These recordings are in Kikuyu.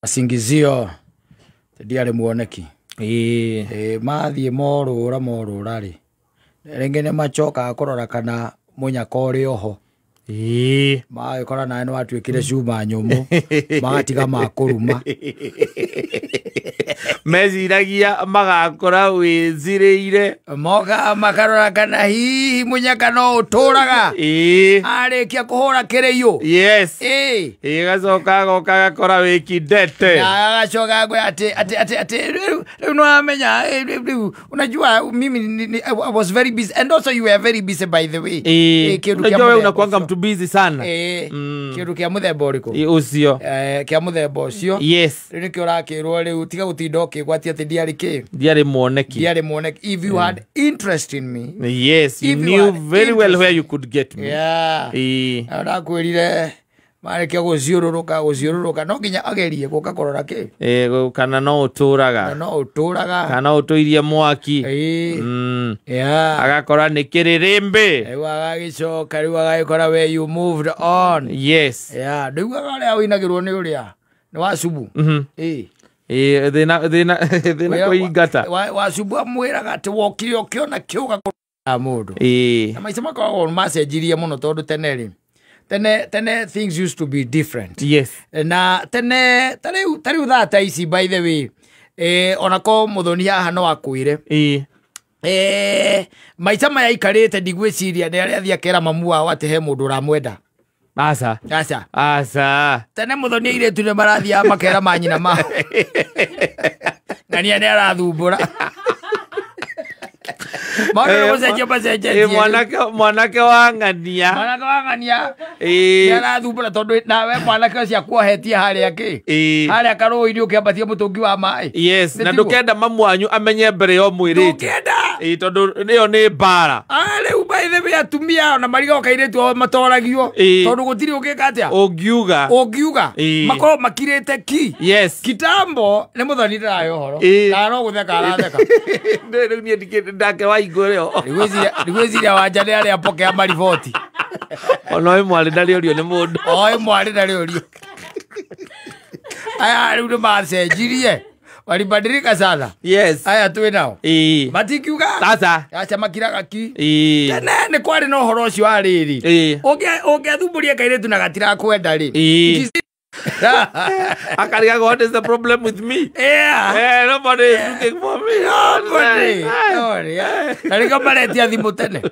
Masingizio ndiarĩ muoneki. Ĩĩ. Ĩ mathiĩ morũra morũra rĩ, rĩngĩ nĩ macokaga kũrora kana mũnyaka ũrĩ oho. Ĩĩ. Magagĩkora nawe nĩ watuĩkire cuma nyũmũ, magatiga makũruma. Meciragia magakora wĩzirĩire. Moka makarora kana hihi mũnyaka no ũtũraga. Ĩĩ. Arĩkia kũhũra kĩrĩiũ. Yes. Ĩĩ. Ĩĩ gacoka agoka agakora wĩkindete. Na agacoka akwĩra atĩ atĩ atĩ atĩ rĩu rĩu nĩwamenya, rĩu rĩu unajua mimi I was very busy and also you were very busy by the way. Ĩĩ. Kĩndũ kĩa Unajua wewe mũthemba unakuanga ũcio. mtu busy sana. Ĩĩ. Kĩndũ kĩa mũthemba ũrĩkũ? Ĩĩ, ũcio. Kĩa mũthemba ũcio. Yes. Rĩu nĩkĩo ũrakĩrwo rĩu tiga gũtinda ũkĩgwatia atĩ ndiarĩ kĩ. Ndiarĩ muoneki. Ndiarĩ muoneki. If you had interest in me. Yes, you If you knew had very well interest where you could get me. Yeah. Ĩĩ. Na ndakwĩrire marĩkia gũciũrũrũka gũciũrũrũka no nginya agerie gũka kũrora kĩ. Ĩĩ, kana no ũtũraga. Na no ũtũraga. Kana ũtũirie mwaki. Ĩĩ. Yeah. Agakora nĩ kĩrĩrĩmbĩ. Rĩu agagĩcoka rĩu agagĩkora where you moved on. Yes. Yeah, ndaugaga ũrĩa ũinagĩrwo nĩ ũrĩa nĩ wacubu. Ĩĩ. Ĩĩ, thĩna thĩna thĩna kũingata. Wacubu amwĩraga atĩ wokire ũkĩona kĩũga kũ mũndũ. Ĩĩ. Na maica makoragwo macenjirie mũno tondũ tene rĩ, tene tene things used to be different. Yes. Na tene ta rĩu thaa ta ici by the way, onako mũthoni haha no akwĩre. Ĩĩ. Maica maya aikarĩte ndigwĩciria nĩ arĩa athiĩ akera mamu wao atĩ he mũndũ ũramwenda. Aca. Aca. Aca. Tene mũthoni airĩtu nĩ marathiaga makera manyina mao. Ng'ania nĩ arathumbũra. Maũndũ nĩ gũcenjia macenjetie. Ĩĩ, mwanake wa ng'ania. Mwanake wa ng'ania. Ĩĩ. Nĩ arathumbũra tondũ nawe mwanake ũcio akuohetie harĩa kĩ? Ĩĩ. Harĩa karũĩ-inĩ ũkĩambatia mũtũngi wa maĩ. Yes, Nĩ na tiguo? ndũkenda mamu wanyu amenye mbere ya ũmwĩrĩte. Ndũngĩenda. Ĩĩ, tondũ ĩyo nĩ mbara. Rĩu by the way atumia ona mariga kairĩtu ao matoragio. Ĩĩ. Tondũ gũtirĩ ũngĩka atĩa? Ũngiuga. Ũngiuga. Ĩĩ. Makorwo makirĩte ki. Yes. Kitambo nĩ mũthoni ndĩrahe ũhoro. Ĩĩ. Na no gũtheka aratheka. Rĩu niĩ ndikĩndĩ ndake wa igũrũ. Ndigwĩciria wanja nĩ arĩa pokea mariboti. Ona ũyũ mwarĩ ndarĩ ũrio nĩ mũndũ. Oĩ mwarĩ ndarĩ ũrio. Aya rĩu nĩ macenjirie. Walibadilika sana. Yes. Aya twĩ nao. Ĩĩ. Matingiuga. Aca. Aca makiraga ki. Ĩĩ. Tene nĩ kwarĩ na ũhoro ũcio wa rĩrĩ. Ĩĩ. Ũngĩathumbũria kairĩtu na gatirakwenda rĩ. Ĩĩ. Akarigaga what is the problem with me? Yeah. Nobody is looking for me. Nobody. Nobody. Na nĩkĩo maretia thimũ tene.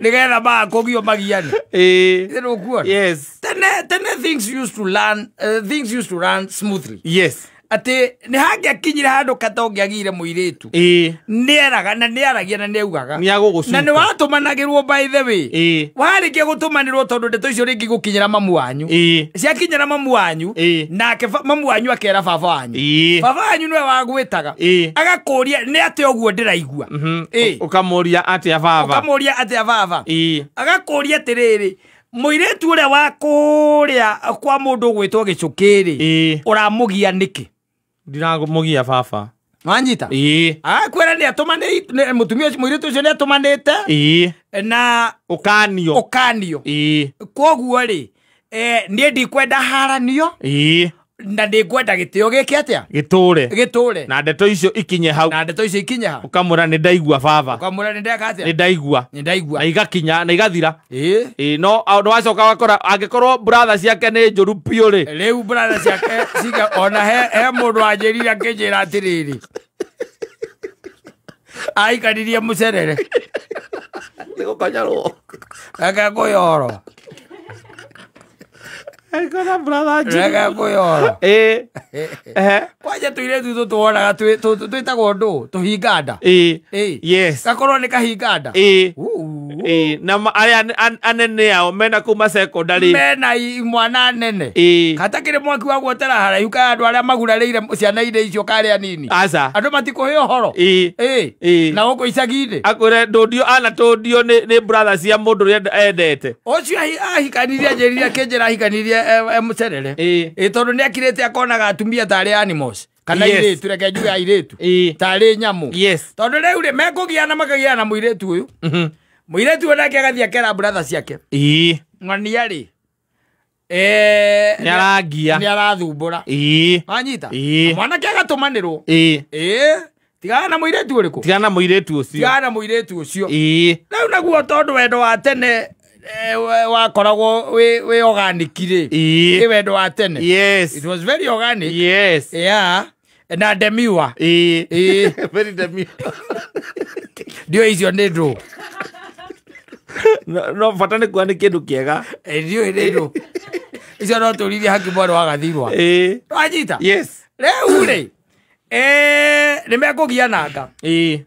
Nĩgetha magakũgio magiane. Ĩĩ. Nĩ ũkuona? Yes. Tene tene things used to learn, things used to run smoothly. Yes. Atĩ nĩ hangĩakinyire handũ kata ũngĩagire mũirĩtu. Ĩĩ. Nĩeraga na nĩaragia na nĩaugaga. Nĩ agũgũcuka. Na nĩ watũmanagĩrwo by the way. Ĩĩ. Warĩkia gũtũmanĩrwo tondũ ndeto icio rĩngĩ gũkinyĩra mamu wanyu. Ĩĩ. Ciakinyĩra mamu wanyu. Ĩĩ. Nake mamu wanyu akera baba wanyu. Ĩĩ. Baba wanyu nĩwe wagwĩtaga. Ĩĩ. Agakũria nĩ atĩa ũguo ndĩraigua. Ĩĩ. Ũkamũria atĩa baba. Ũkamũria atĩa baba. Ĩĩ. Agakũria atĩrĩrĩ, mũirĩtu ũrĩa wa kũrĩa kwa mũndũ ũgwĩtwo gĩcũkĩ-rĩ, Ĩĩ. ũramũgia nĩkĩ? Ndiramũgia baba. Wanyita? Ĩĩ. Agakwĩra nĩ atũmanĩte, mũtumia ũcio, mũirĩtu ũcio nĩ atũmanĩte. Ĩĩ. Na Ũkanio. Ũkanio. Ĩĩ. Kwoguo rĩ, niĩ ndikwenda haranio. Ĩĩ. Na ndĩkwenda gĩtĩo gĩkĩ atĩa? Gĩtũre. Gĩtũre. Na ndeto icio ikinye hau. Na ndeto icio ikinye hau. Ũkamwĩra nĩ ndaigua baba. Ũkamwĩra nĩ ndeka atĩa? Nĩ ndaigua. Nĩ ndaigua. Na igakinya, na igathira. Ĩĩ. Ĩĩ, no, nĩ wacoka wakora, angĩkorwo brother ciake nĩ njũru biũ rĩ. Rĩu brother ciake ciga, ona he mũndũ wanjĩrire akĩnjĩra atĩrĩrĩ. Aikaririe mũcerere. Nĩ gũkonyarwo. Reke ngũyoro. Aikora brother njũru. Reke ngũyoro. Ĩĩ. Ehe. Kwanja tũirĩtu tũtũ wonaga twĩtagwo ndũ, tũhinganda. Ĩĩ. Ĩĩ. Yes. Gakorwo nĩ kahinganda. Ĩĩ. Uu. Ĩĩ, na arĩa anene ao mena kuma secondary. Mena imwana nene. Ĩĩ. Hatakĩrĩ mwaki wa guotera haraihu ka andũ arĩa magurarĩire ciana-inĩ icio karĩa nini. Aca. Andũ matikũhe ũhoro. Ĩĩ. Ĩĩ. Ĩĩ. Na gũkũ icagi-inĩ. Akwĩre ndũndio anatũndio nĩ brother cia mũndũ ũrĩa endete. Ũcio ahikanirie anjĩrire akĩnjĩra ahikanirie mũcerere. Ĩĩ. Ĩĩ, tondũ nĩ akirĩte akonaga atumia tarĩ animals. Kana Yes. airĩtu, reke njuge airĩtu. Ĩĩ. Tarĩ nyamũ. Yes. Tondũ rĩu rĩ, mekũgiana makagiana na mũirĩtu ũyũ. Mũirĩtu ũyũ nake agathiĩ akera brother ciake. Ĩĩ. Ng'ania rĩ, Nĩ arangia. Nĩ arathumbũra. Ĩĩ. Wanyita? Ĩĩ. Mwanake agatũmanĩrwo. Ĩĩ. Ĩĩ. Tigana na mũirĩtu ũrĩkũ? Tigana na mũirĩtu ũcio. Tigana na mũirĩtu ũcio. Ĩĩ. Rĩu naguo tondũ wendo wa tene wakoragwo wĩ organic rĩ. Ĩĩ. Ĩ wendo wa tene. Yes. It was very organic. Yes. Yeah. Na demure. Ĩĩ. Ĩĩ. Very demure. Ndio icio nĩ ndũ. No bata nĩ kuona nĩ kĩndũ kĩega. Ndio nĩ ndũ. Icio no tũrithie haki mwarĩ wa Gathirwa. Ĩĩ. Wanyita? Yes. Rĩu rĩ, nĩ mekũgia nanga. Ĩĩ.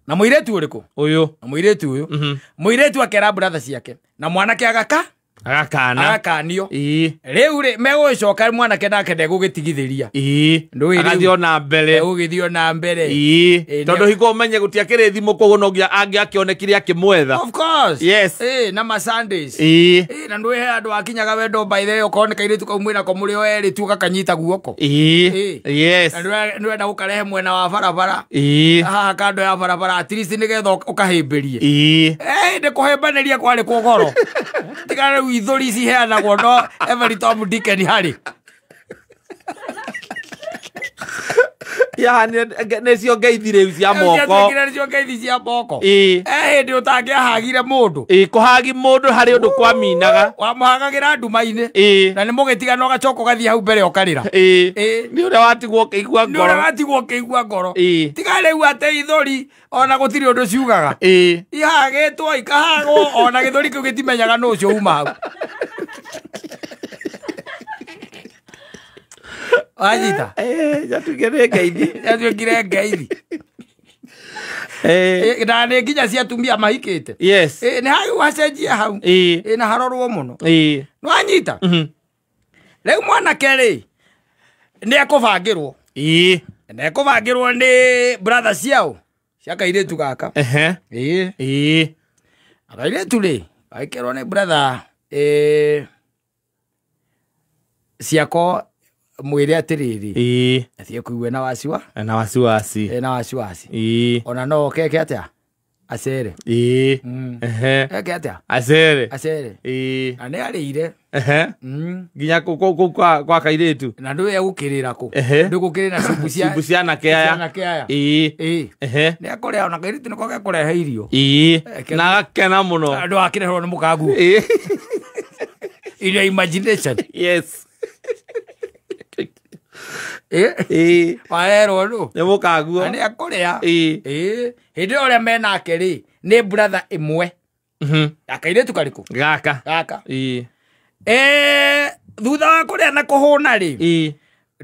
Na mũirĩtu ũrĩkũ? Ũyũ. Na mũirĩtu ũyũ. Mũirĩtu akera brother ciake. Na mwanake agaka? Agakana. Agakanio. Ĩĩ. Rĩu rĩ, megũgĩcoka mwanake nake ndegũgĩtigithĩria. Ĩĩ. Ndũĩ rĩu. Agathiĩ ona mbere. Egũgĩthiĩ ona mbere. Ĩĩ. Ĩĩ, Tondũ hingo ũmenye gũtiakĩrĩ thimũ koguo no nginya angĩakĩonekire akĩmwetha. Of course. Yes. Ĩĩ, na ma Sundays. Ĩĩ. Ĩĩ, na ndũĩ he andũ akinyaga wendo by the way okorwo nĩ kairĩtu kau mwĩnako mũrĩ o erĩ tu gakanyita guoko. Ĩĩ. Ĩĩ. Yes. Na ndũrenda gũkarehe mwena wa barabara. Ĩĩ. Haha kando ya barabara at least nĩgetha ũkahĩmbĩrie. Ĩĩ. Nĩ kũhĩmbanĩria kwarĩ kwa goro. Tiga rĩu ithũri ciheanagwo no every Tom Dick and Harry. Ya nĩcio ngeithi rĩu cia moko. Ciatuĩkire nĩcio ngeithi cia moko. Ĩĩ. Hĩndĩ ũtangĩahagire mũndũ. Ĩĩ, kũhagi mũndũ harĩ ũndũ kwaminaga. Wamũhagagĩra nduma-inĩ. Ĩĩ. Na nĩ mũgĩtigana ũgacoka ũgathiĩ hau mbere ũkarĩra. Ĩĩ. Ĩĩ. Nĩ ũrĩa watigwo ũkĩigua Nĩ ũrĩa ngoro. watigwo ũkĩigua ngoro. Ĩĩ. Tiga rĩu atĩ ithũri ona gũtirĩ ũndũ ciugaga. Ĩĩ. Ihagĩtwo ikahagwo ona gĩthũri kĩu gĩtimenyaga nũ ũcio uma hau. Wanyita? Jatuĩkire ngeithi. Jatuĩkire ngeithi. Na nĩ nginya cia atumia mahikĩte. Yes. Nĩ hau hacenjie hau. Ĩĩ. Na harorwo mũno. Ĩĩ. Nĩwanyita? Rĩu mwanake rĩ, nĩ ekũbangĩrwo. Ĩĩ. Nĩ ekũbangĩrwo nĩ brother ciao cia kairĩtu gaka. Ehe. Ĩĩ. Ĩĩ. Kairĩtu rĩ, agĩkerwo nĩ brother ciako mwĩre atĩrĩrĩ. Ĩĩ. Athiĩ kũigua na waciwa. Na wasiwasi. Na wasiwasi. Ĩĩ. Ona no keke atĩa? Acere. Ĩĩ. Ehe. Eke atĩa? Acere. Acere. Ĩĩ. Na nĩ arĩire. Ehe. Nginya kũu kwa kairĩtu. Na ndũĩ egũkĩrĩra kũ. Ehe. Ndũĩ gũkĩrĩra na cubu cia Cubu cia anake aya. Anake aya. Ĩĩ. Ĩĩ. Ehe. Nĩ ekũrĩa ona kairĩtu nĩko gekũrehe irio. Ĩĩ. Na agakena mũno. Andũ akĩreherwo nĩ mũkaguo. Ĩĩ. In your imagination. Yes. Ĩĩ. Warerwo nũ? Nĩ mũkaguo. Na nĩ ekũrĩa. Ĩĩ. Ĩĩ. Hĩndĩ ĩyo ũrĩa menake rĩ, nĩ brother ĩmwe. Ya kairĩtu karĩkũ? Gaka. Gaka. Ĩĩ. Thutha wa kũrĩa na kũhũna rĩ, Ĩĩ.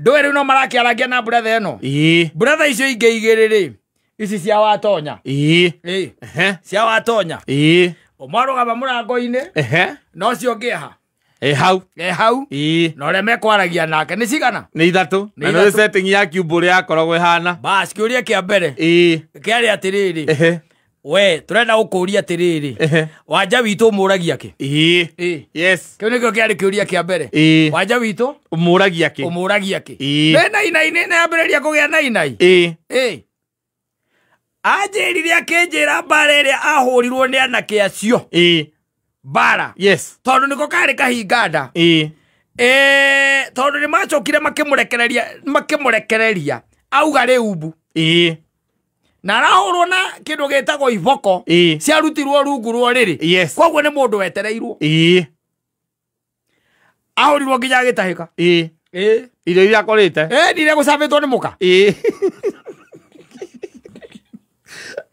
ndũĩ rĩu no marakĩarangia na brother ĩno. Ĩĩ. Brother icio ingĩ igĩrĩ rĩ, ici cia watonya. Ĩĩ. Ĩĩ. Ehe. Cia watonya. Ĩĩ. Ũmwe arũgama mũrango-inĩ, Ehe. na ũcio ũngĩ ha? Ĩ hau. E hau. Ĩĩ. Na ũrĩa mekwaragia nake nĩ cigana? Nĩ ithatũ. Nĩ Na nĩ ithatũ. setting ya cube ũrĩa yakoragwo ĩhana. Bas, kĩũria kĩa mbere. Ĩĩ. Kĩarĩ atĩrĩrĩ. Ehe. We, tũrenda gũkũria atĩrĩrĩ. Ehe. Wanja witũ ũmũragia kĩ? Ĩĩ. Ĩĩ. Yes. Kĩu nĩkĩo kĩarĩ kĩũria kĩa mbere. Ĩĩ. Wanja witũ Ũmũragia kĩ? ũmũragia kĩ? Ĩĩ. Nĩ nainai nĩ yambĩrĩria kũgĩa nainai. Ĩĩ. Ĩĩ. Anjĩrire akĩnjĩra mbara ĩrĩa ahũrirwo nĩ anake acio. Ĩĩ. Mbara. Yes. Tondũ nĩko karĩ kahinganda. Ĩĩ. Tondũ nĩ macokire makĩmũrekereria auga rĩu mbu. Ĩĩ. Na arahũrwo na kĩndũ gĩtagwo iboko. Ĩĩ. Ciarutirwo rungu rwa rĩrĩ. Yes. Koguo nĩ mũndũ wetereirwo. Ĩĩ. Ahũrirwo nginya agĩtahĩka. Ĩĩ. Ĩĩ. Irio iria akorĩte. Ĩĩ, ndirĩa gũcabĩtwo nĩ mũka. Ĩĩ.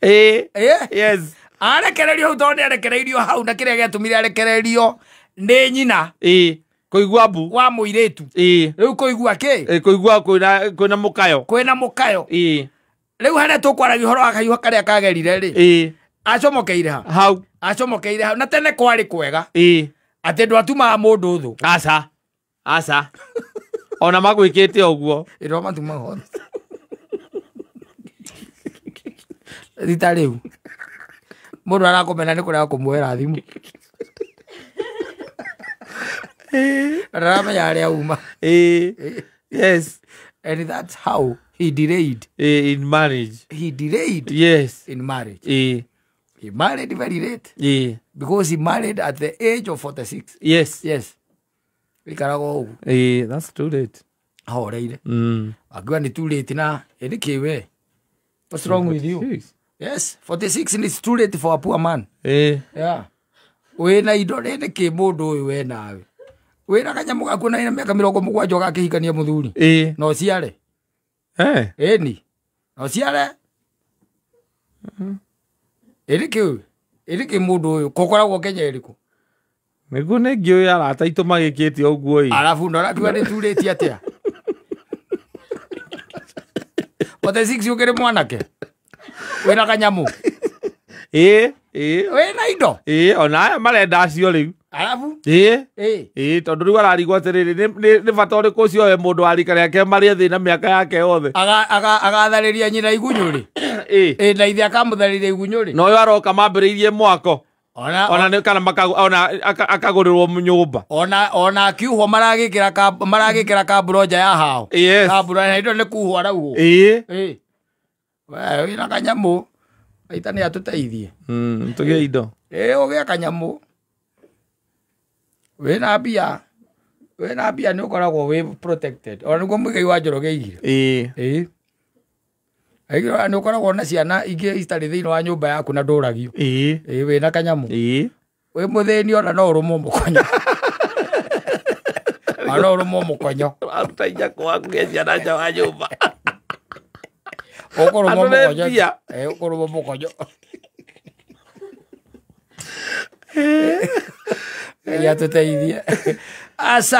Ĩĩ. Ĩĩ. Yes. Arekererio hau tondũ nĩ arekereirio hau na kĩrĩa gĩatũmire arekererio nĩ nyina. Ĩĩ. Kũigua mbu. Wa mũirĩtu. Ĩĩ. Rĩu kũigua kĩ? Ĩĩ, kũigua kwĩna mũkayo. Kwĩna mũkayo. Ĩĩ. Rĩu harĩa tũkwaragia ũhoro wa kahiũha karĩa kagerire rĩ. Ĩĩ. Acomokeire ha? Hau. Acomokeire hau. Na tene kwarĩ kwega. Ĩĩ. Atĩ ndwatumaga mũndũ thũ. Aca. Aca. Ona magwĩkĩte ũguo. Ĩĩ, ndwamatumaga ũthũ. Rita rĩu. Mũndũ arakũmena nĩ kũrega kũmuoera thimũ. Ndaramenya harĩa uma. Ĩĩ. Yes. And that's how he delayed. In marriage. He delayed. Yes. In marriage. He He married very late. Because he married at the age of 46. Yes. Yes. Wĩikaraga o ũguo. Ĩĩ, that's too late. Ahoreire. Akiuga nĩ too late na ĩ nĩkĩ we? What's wrong with you? 46. Yes, 46 is too late for a poor man. Ĩĩ. Yeah. Wĩna indo rĩ nĩkĩ mũndũ ũyũ we nawe? Wĩna kanyamũ gaku na ina mĩaka 70 ũgakĩhikania mũthuri. Ĩĩ. Na ũciare. Eh. Ĩni. Na ũciare. Ĩ nĩkĩ? Ĩ nĩkĩ mũndũ ũyũ? Kũkoragwo Kenya ĩrĩkũ? Nĩguo nĩ ngĩũĩ arata aitũ magĩkĩte ũguo ĩ. Arabu na ũrakiuga nĩ too late atĩa? 46 ũkĩrĩ mwanake. Wĩna kanyamũ. Ĩĩ, ĩĩ. Wĩna indo. Ĩĩ, ona aya marenda acio rĩu. Arabu? Ĩĩ. Ĩĩ. Ĩĩ, tondũ rĩu ararigwo atĩrĩrĩ, nĩ bata ũrĩkũ ũcio we mũndũ wa rika rĩake marĩ thĩ na mĩaka yake yothe. Agatharĩria nyina igunyũ rĩ. Ĩĩ. Ĩĩ, na ithe akamũtharĩria igunyũ rĩ. Na ũyũ aroka mambĩrĩirie mwako. Ona Ona nĩ kana ona akagũrĩrwo nyũmba. Ona akiuhwo maragĩkĩra kamburo nja ya hao. Yes. Kamburo na indo nĩ kuhwo arauhwo. Ĩĩ. Ĩĩ. We wĩna kanyamũ. Maita nĩ atũteithie. Tũgĩe indo. Ĩĩ, ũgĩe kanyamũ. Wĩna mbia. Wĩna mbia nĩ ũkoragwo wĩ protected. Ona nĩguo Mũigai wa Njoroge aigire. Ĩĩ. Ĩĩ. Aigire nĩ ũkoragwo na ciana ingĩ citarĩ thĩinĩ wa nyũmba yaku na ndũragio. Ĩĩ. Ĩĩ, wĩna kanyamũ. Ĩĩ. Wĩ mũthĩni ona no ũrũmwo mũkonyo. Ona no ũrũmwo mũkonyo. Waruta inyako waku gĩa ciana nja wa nyũmba. Ũkũrũmwo Andũ nĩ mũkonyo. mbia. Ĩĩ, ũkũrũmwo mũkonyo. Ngai atũteithie. Asante.